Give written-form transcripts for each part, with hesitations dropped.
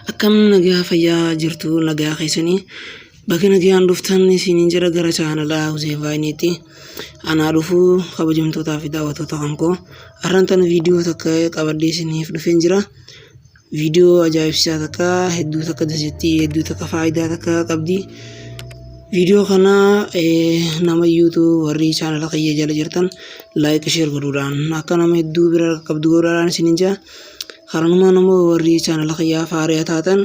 Akkam nagaa fayyaa jirtu, nagaa keessanii? Bakka nagaan dhuftan isiniin jira gara chaanalaa Huseen Faayiniitti. Anaa dhufuu, kabajamtootaa fi daawwattoota kan koo. Har'aan tana viidiyoo takka qabadhee isiniif dhufeen jira. Viidiyoo ajaa'ibsiisaa takka, hedduu takka dasettii, hedduu takka faayidaa takka qabdi. Viidiyoo kana nama iyyuutu warri chaanala kiyya jala jirtan like, share godhuudhaan akka nama hedduu bira qabdu godhuudhaan isiniin jira. Kanumaan immoo warri chaanala kiyyaaf haariyaa taatan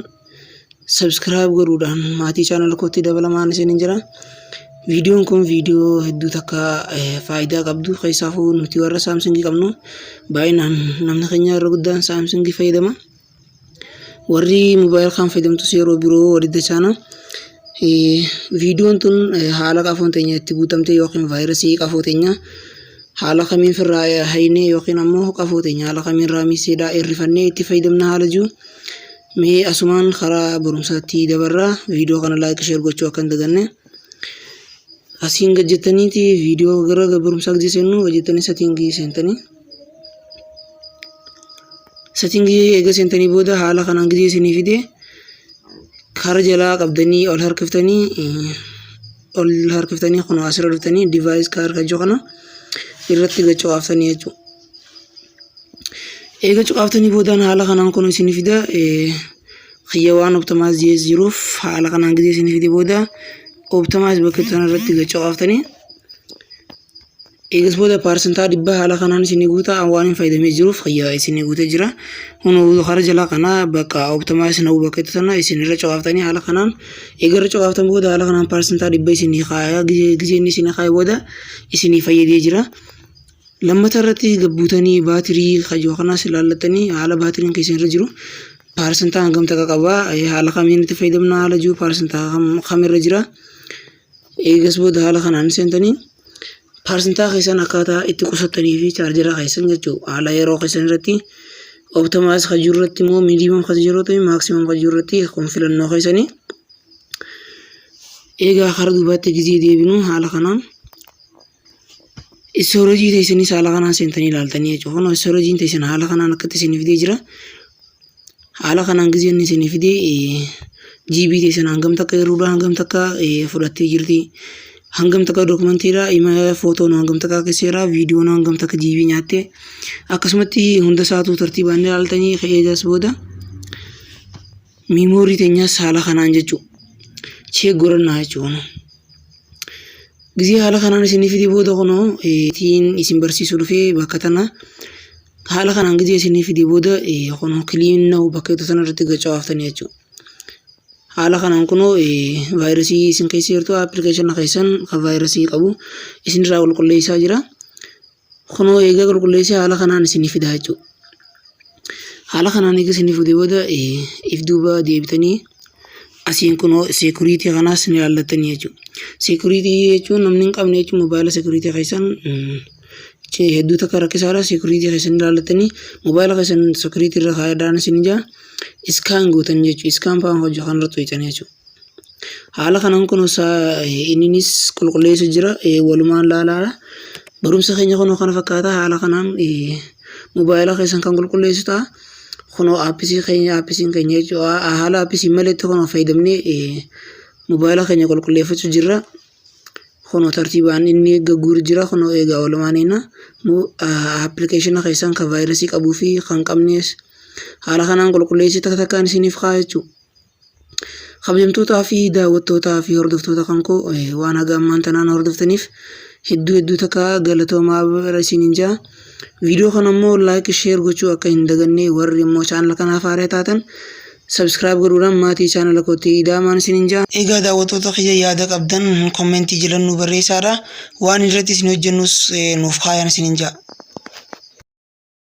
subscribe godhuudhaan maatii chaanala kootti dabalamaan isiniin jira. Viidiyoon kun viidiyoo hedduu takka faayidaa qabdu. Keessaafuu nuti warra Samsungii qabnu, baay'inaan namni keenya irra guddaan Samsungii fayyadama. Warri mobaayil kan fayyadamtus yeroo biroo walitti dachaana. Viidiyoon tun haala qafoon teenya itti guutamte yookiin vaayirasii qafoo teenya haala kamiin firraa haynee yookiin ammoo qafoo teenya haala kamiin raamiseedhaa hirrifannee itti fayyadamna haala jiru. Mee asumaan karaa barumsaatti dabarraa. Viidiyoo kana like, share gochuu akka hin daganne. Asiin gajjettaniiti viidiyoo gara barumsaa gadi seennu gajjettanii settingii seentanii. Settingii eega seentanii booda haala kanaan gadi isinii fide, kara jalaa qabdanii ol harkiftanii, ol harkiftanii kun asirra dhuftanii device care kan jiru kana irratti gad cuqaaftanii jechuudha. Eega cuqaaftanii boodaan haala kanaan kun isinii fida. Kiyya waan optimize jiruuf haala kanaan gadi isinii fide. Booda optimize bakka sana irratti gad cuqaaftanii, eegas booda 100% haala kanaan isinii guuta. Waan hin fayyadamee jiruuf kiyya isinii guutee jira. Kun kara jalaa kana bakka optimize now bakka itti sana isin irra cuqaaftanii, haala kanaan eega irra cuqaaftan booda haala kanaan 100% isinii kaaya. Gizee inni isinii kaaya booda isinii fayyadee jira. Lammata irratti gabbuutanii baatirii kajoo kanas ilaallattanii, haala baatiriin keessan irra jiru paarsentaa hangam takka qabaa, haala kamiin itti fayyadamna haala jiru, paarsentaa kamirra jira. Eegas booda haala kanaan seentanii paarsentaa keessan akkaataa itti qusattanii fi chaarjera keessan jechuudha. Haala yeroo keessan irratti optimize kan jiru irratti immoo minimum kan jiru irratti, maximum kan jiru irratti, kun filannoo keessanii. Eegaa karaa duubaatti gizee deebinu haala kanaan storage teessanis haala kanaan seentanii ilaaltanii jechuudha. Kun storageiin teessan haala kanaan akkatti isinii fidee jira. Haala kanaan gizee inni isinii fidee, GB teessan hangam takka yeroodha, hangam takka fudhattee jirti. Hangam takka documentiidha, ima footoon hangam takka keesseera, viidiyoon hangam takka GB nyaatte. Akkasumatti hunda isaatu tartiibaan ilaaltanii, eegas booda memory teenyas haala kanaan jechuudha. Check godhannaa jechuudha. Gizee haala kanaan isinii fidee booda, kunoo tiin isin barsiisuu dhufee bakka tana haala kanaan gizee isinii fidee booda, kunoo clean now bakka sana irratti gacawaaftanii jechuudha. Haala kanaan kunoo vaayirasii isin keessa jirtu, appilikeeshina keessan kan vaayirasii qabu isinirraa qulqulleessaa jira. Kunoo eegaa qulqulleessee haala kanaan isinii fida jechuudha. Haala kanaan eega isinii fide booda, if duuba deebitanii asiin kunoo security kanaas ni ilaallattanii jechuudha. Security jechuun namni hin qabne jechuun mobaayila security keessan hedduu takka rakkisaadha. Security keessan ilaallattanii mobaayila keessan security irra kaa'adhaan isin ijaa scan gootan jechuudha. Scan fa'aa hojii kanarratti hojjetanii jechuudha. Haala kanaan kun inninis qulqulleessu jira, walumaan laalaadha. Barumsa keenya kunoo kana fakkaata. Haala kanaan mobaayila keessan kan qulqulleessu ta'a. Kunoo appsii keenya, appsiin keenya jechuudha. Haala appsii maletti kunoo fayyadamnee mobaayila keenya qulqulleeffachuu jirra. Kunoo tartiibaan inni gagguuru jira. Kunoo eegaa walumaan eena appilikeeshina keessan kan vaayirasii qabuu fi kan qabnes haala kanaan qulqulleessii takka takkaan isiniif ka'a jechuudha. Kabajamtootaa fi daawwattootaa fi hordoftoota kan koo, waan haga ammaan tanaan hordoftaniif hedduu hedduu takka galatoomaa isiniin jaa. Viidiyoo kana immoo like, share gochuu akka hin daganne. Warri immoo chaanala kanaaf haaraa taatan subscribe godhuudhaan maatii chaanala kootti ida'amaan isiniin jaa. Egaa daawwattoota kiyya, yaada qabdan commentii jala nu barreessaadha. Waan irratti isin hojjennus nuuf kaayan isiniin jaa.